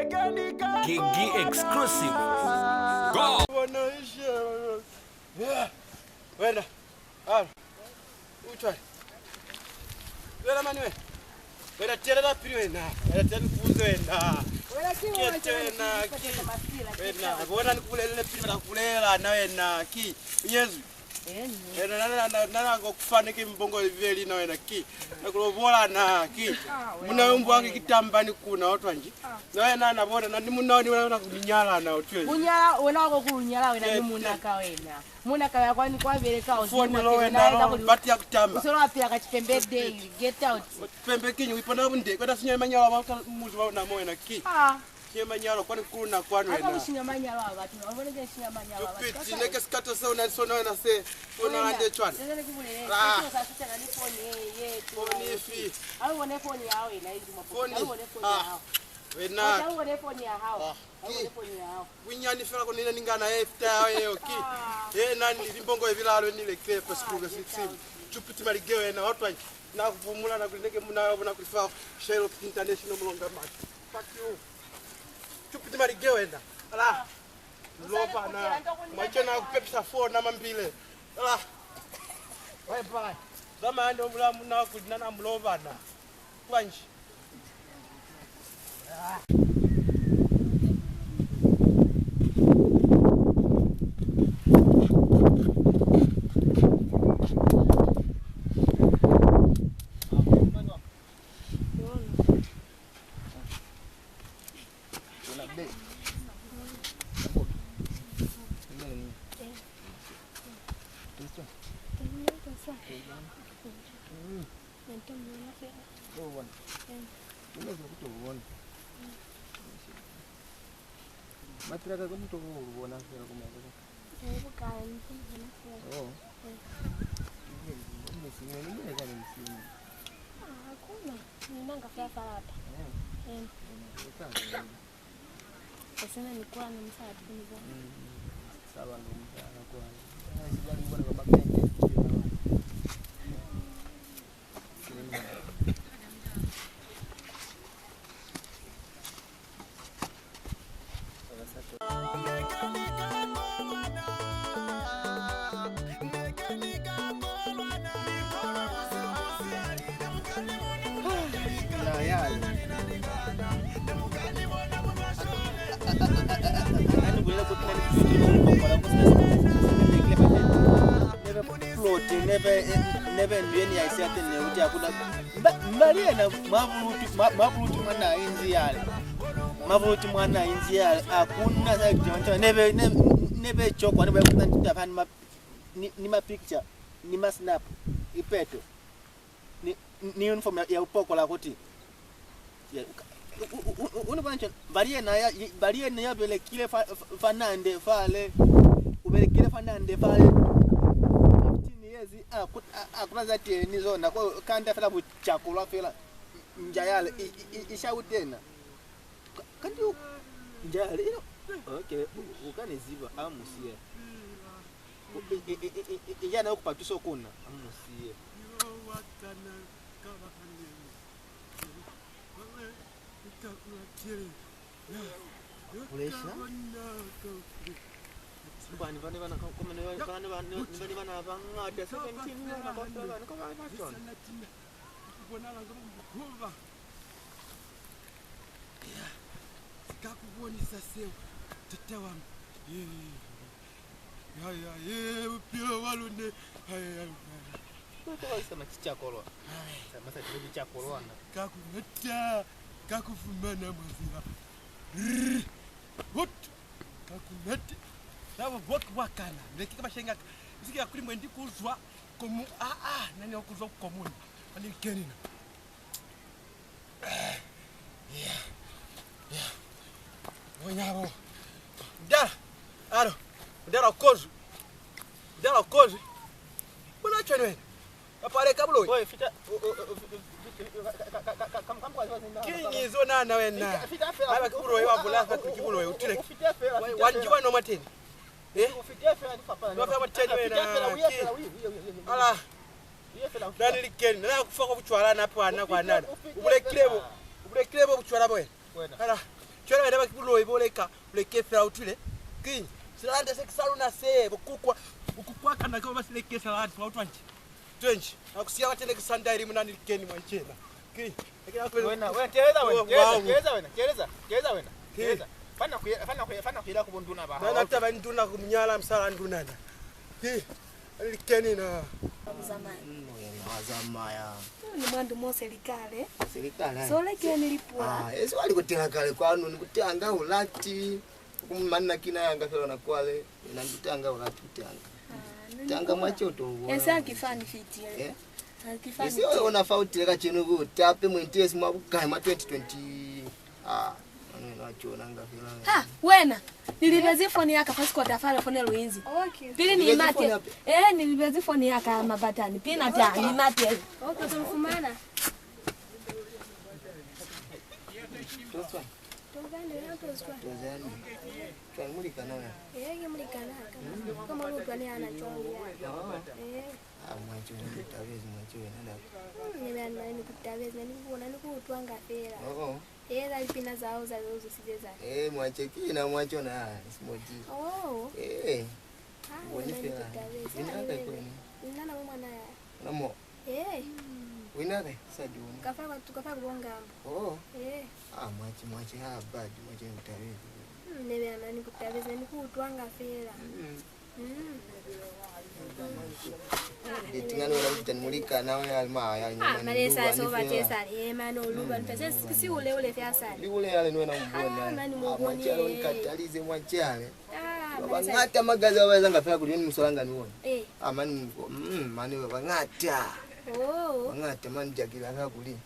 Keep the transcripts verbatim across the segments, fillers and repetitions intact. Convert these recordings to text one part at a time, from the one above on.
Gigi exclusive. Go! Bona ishe. Yeah. Wena. Ala. Utwa. Wena mani wena. Wena, telela pili wena. Wena, telela pili wena. Wena, ki wena, ki wena. Wena, bona ni ku bulelele pili, bata ku bulela na wena. Ki Yesu. Wena, na, na, na, na, na ku fane ki mbongo ibeli na wena. Ki na ku lobola na. Ki muna yo mbwa ki kitamba ni kuna, utwa nji? Na wena, na bona, na ni muna ni wena, na ku ni nyala na, utwa nji? Kunyala, wena wako ku nyala, wena ni muna ka wena. Muna ka ya kwani kwa beleka, uzi. Foni lo wena, lo bati ya kutamba. Usolo apia ka Chipembe daily. Get out. Chipembe kinyi, uipona bunde, kwenda sinya manyalo wa ka muzi wa na mo wena ki. Ah. Sinya manyalo, kwani kuluna kwani wena. Aka ushinya manyalo wa batu, na ubone ke shinya manyalo wa batu. Tupiti, neke sikata se una sona wena se, una lande chwana. Sasa ni kubulele, ah, sasa sasa na ni foni ye, ye, tu. Foni ifi? Au ubone foni yao ina, ili mwa foni. Au ubone foni yao. Wena. Au ubone foni ya hao. Ah. Ki bunyani fela ku nina ni ngana ye fita yao yeo ki. Ah. Ye na ni limbongo ye bilalo ni lekile pa sikuka si simu. Chupiti malige wena, utwa nji? Na ku pumula na ku neke muna yo bona kuli fa Shylock International mulonga mati. Fuck you. Chupiti malige wena. Ala. Loba na. Machena ku pepisa fo na mambile. Ala. Bye bye. Zama ndo mula muna ku nana mulobana. Kwanji. Nte muona fela. Lo bona. Eh. Ni mezi ku to bona. Mm. Matraka ku muto ku lu bona fela ku mezi. Eh, bukai, ni to bona fela. Oh. Eh. Ni mezi, ni mezi, ni mezi, ni mezi. Ah, hakuna. Ni nanga fela fela hapa. Oh. Eh. Eh, ni kama. Sasa ni kwa ni msatu ni kwa. Mm. Sawa, ndo mtana kwa. Sibali mbona kwa makende. Nebe plot, nebe, nebe ndu yeni ya isi ya tene, uti hakuna. Mba, mbali yena, mwa buluti, mwa, mwa buluti mwa na inzi yale. Mwa buluti mwa na inzi yale, hakuna za jona, nebe, ne-, nebe chokwa, nebe kuna titapa ni ma, ni, ni ma picture, ni ma snap, ipeto. Ni, ni uniform ya, ya upokola kuti. Ya, u, u, u, u, u ni bona cwani? Bali yena ya, bali yena ya belekile fa, fa, fa Nande fale. U belekile fa Nande fale. Fifteen years, a, ku, a, a kuna za teni zona. Ko kanda fela buchakulwa fela. Nja yale, i, i, i, i shautena. Ka-, kanti u, nja yale, ino. Okay, u, u ka ni ziba, a musiye. U, i, i, i, i, i, i, yana yo kupa tuso kuna, a musiye. Pressure? Bani, bani bana, ka-, kumene bani, bani, bani, bani bana ba ngata, seventeen bana kaufela bani, ka bani ba cwana. Bonala nga bukuba. Ya. Sika ku bonisa seo, tata wa mi. Ye. Ya, ya, ye, bupilo bwa lune. Hai, hai, hai. Ko ba isa maticha kolwa. Hai. Sa masa ticha kolwa na. Ka ku ngata, ka ku fumana mwa zila. Rrr. Hut. Ka ku ngata. Sabo bok wakana. Meki ka bashenga. Isike ya kuli mwendi kuzwa komu, a, a, nani kuzwa komuni. Ani kenina. Ya. Ya. Monyabo. Mdala. Alo. Mdala ukozu. Mdala ukozu. Bona cwani wena? Kapale ka buloi. Oye, fita. Kiñi zo nana wena? Fita, fita fela. Aba ki buloi wa bulasa, ki buloi utile. Ufite fela. Wa, fita wa njiwa fela. No mwateni. Eh? Ufite fela ni fapana. Wa fa mwateni wena. Fita fela, uye fela, uye, uye, uye, uye. Ala. Uye fela, ufite. Nani likeni, nani akufa kwa bucwala na pwana kwa nani. Ufite, ufite fela. Ubulekile bo. Ubulekile bo bucwala bo wena. Wena. Ala. Cwale bana ba ki buloi bo leka, leke fela, utwile? Kiñi? Silanda se ki sa luna se, bo kukwa, bo kukwa kana ka ba si leke silanda, wa utwa nji? Twenji, na ku siya batene ki sanda ili muna ni likeni mwa ncena. Kiñi? Wena, wena, teeleza wena, teeleza, teeleza wena, teeleza, teeleza wena, teeleza. Fana ku, fana ku, fana ku ila ku bo nduna ba hao. Na taba nduna ku munyala musala nduna na. Kiñi? Likeni na. Zamaya. Mm, wena wa zamaya. Ni mwa ndu mo se li kale. Se li kale. So lekeni lipula. Ah, esi wa li kutela kale kwanu, ni kutanga u lati. Ku manna ki na yanga fela na kwale, na ni kutanga u lati kutanga. Ah, tanga mwa coto. Esi ha ki fani fiti. Eh? Ha ki fani. Esi ona fa u tile kacenu ku tape mwendi esi mwa bukai mwa twenty twenty. Ah, mane na chona nga fela. Ha, wena. Ni libezi foni ya ka fa sikota fa le foni lu inzi. Okay. Pili ni mate. Eh, ni libezi foni ya ka mabatani. Pina ta ni mate. Okay, to fumana. Toswa. Tozani, wena tozwa. Tozani. Cwani mulikana wena? Eh, ki mulikana ka. Ka mwa lutwa ni ana cwani ya. Oh. Eh. Ah, mwacho ni kutabezi mwacho wena ndako. Mm, ni bana ni kutabezi, ni kubona ni kutwanga fela. Oh, oh. Eh, za lipina zao za zo zo size za. Eh, mwache ki na mwacho na, smoti. Oh. Eh. Ah, wena ni kutabezi. Wena kai kwenu? Nna na mwana ya. Na mo. Eh. Wena kai sa duni. Kafa kwa tuka fa kubonga. Oh. Eh. Ah, mwache, mwache ha bad, mwache ni kutabezi. Mm, ni bana ni kutabezi, ni kutwanga fela. Mm. Tingani wena kuti mulikana wena ali ma ya nyuma. Ah, mane sa so ba tesa le mano luba mpese si ule ule fya sa. Li ule yale wena mbona. Ah, mani muboni. Machale ikatalize machale. Ah, bañata magazi ba ezanga fela kuli ni musalanga ni wona. Eh. Ah, mani, mm, mani bañata. Oh. Bañata mani jakila fela kuli.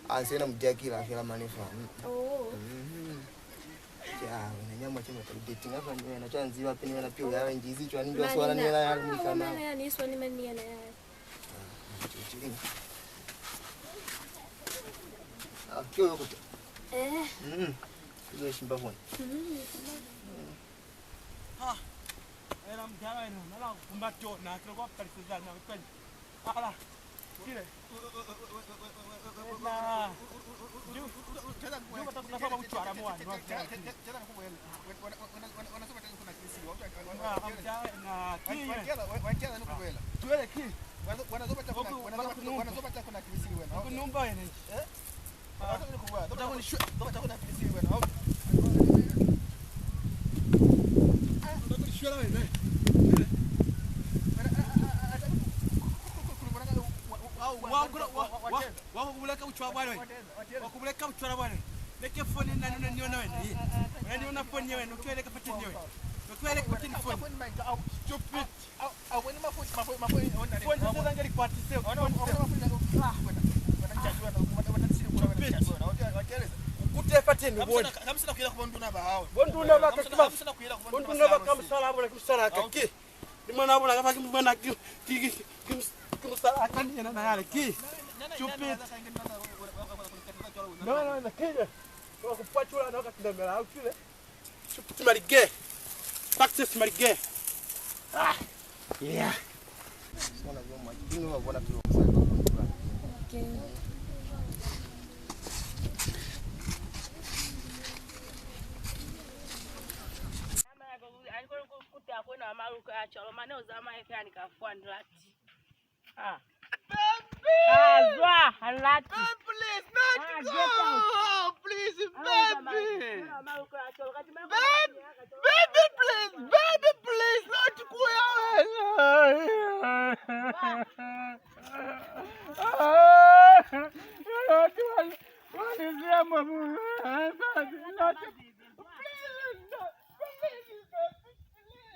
Ah, sena mujakila fela mane fa. Mm. Oh. Mhm. Ya, wena nyama chema ta dating apa ni wena chanzi wapi ni wena pio ya njizi chwa ni ndio swala ni wena ya mika na. Mani ya ni swani mani ya na ya. Ah, chichilinga. Ah, kio yokuta. Eh. Mm. Kio shimba foni. Mm. Ah. Ela mdala eno, nala kumba tona, kilo kwa paliseza na wetani. Ala, kile. Ela. Ndio, ndio bata kuna kwa uchwara mwa, ndio. Ah, mdala na, kile. Tuele ki. Kunumba ene. Eh? Wakubuleka bucwala bwale. Wakubuleka bucwala bwale. Leke foni na nuna niona wena. Wena niona foni ya wena. Utwele kapateni ya wena. Utwele kapateni foni. Stupid. Foni sezange likwatise, foni se. Ukute fateni ubone. Bonduna ba ka ki ba, bonduna ba ka musala bona ki musala ka ki. Ni mwana bona ka fa ki mwana ki, ki, ki, ki mus-, ki musala ka ni yena na yale ki. Stupid. No, no, no, ki. Wa kupatula na ka tindamela, au kile. Simalige. Practice Simalige. Ah. Yeah. Okay. Aliko kuta kwena maluko a cwalo mane uzama efe ani kafwa ndilati. Ah. Baby! Ah, zwa, a lati. Baby, please, not go! Please, baby! Baby, baby, please, baby, please, not go away! Please, not, please, baby, please!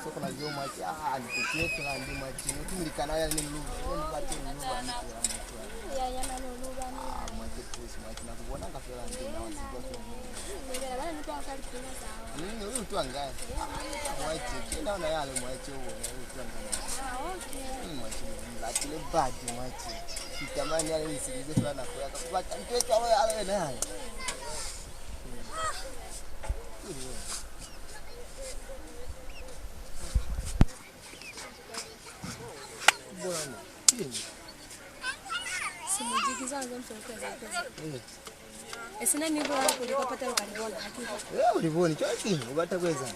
Soko na zio mwachi, ah, ni kutete la ndi mwachi, ni kumulikana ya ni lu, ni bate lu ba ni kula mwachi. Ya, ya, na lu, lu ba ni ya. Ah, mwachi, please, mwachi, na kubona ka fela ndi na wasi kwa kwa. Ni bela bana ni kwa kali pina zao. Mm, ni utwa ngai. Mwachi, kina ona yale mwachi wo, ni utwa ngai. Ah, okay. Mm, mwachi, ni latile bad, mwachi. Kitamani yale ni silize fela na kwa ka. Kwa ntete yale yale na yale. Bwana, kini? Simuji Ki zona ze musweli ku eza, ku eza. Eh. Esina ni bula kuli kwa patalo ka li bona, ha ki. Eh, u li boni, cwale ki, u bata ku eza?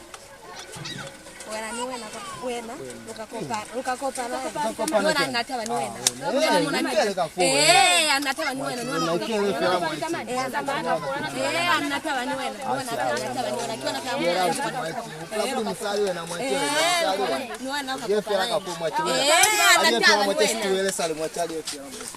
Wena ni wena, ka, wena, lu ka kopa, lu ka kopana. Lu ka kopana. Ni wena, na taba ni wena. Eh, ni kele ka fo, eh. Eh, na taba ni wena, ni wena. Na kele fela mwa. Eh, na taba ni wena. Ni wena, na taba ni wena. Ki wena ka. Yela mwa. U kula kuli musali wena mwa. Eh, musali wena. Ni wena ka. Ye fela ka fo mwa. Eh, na taba ni wena. Situwele sale mwa chali ye fela mwa.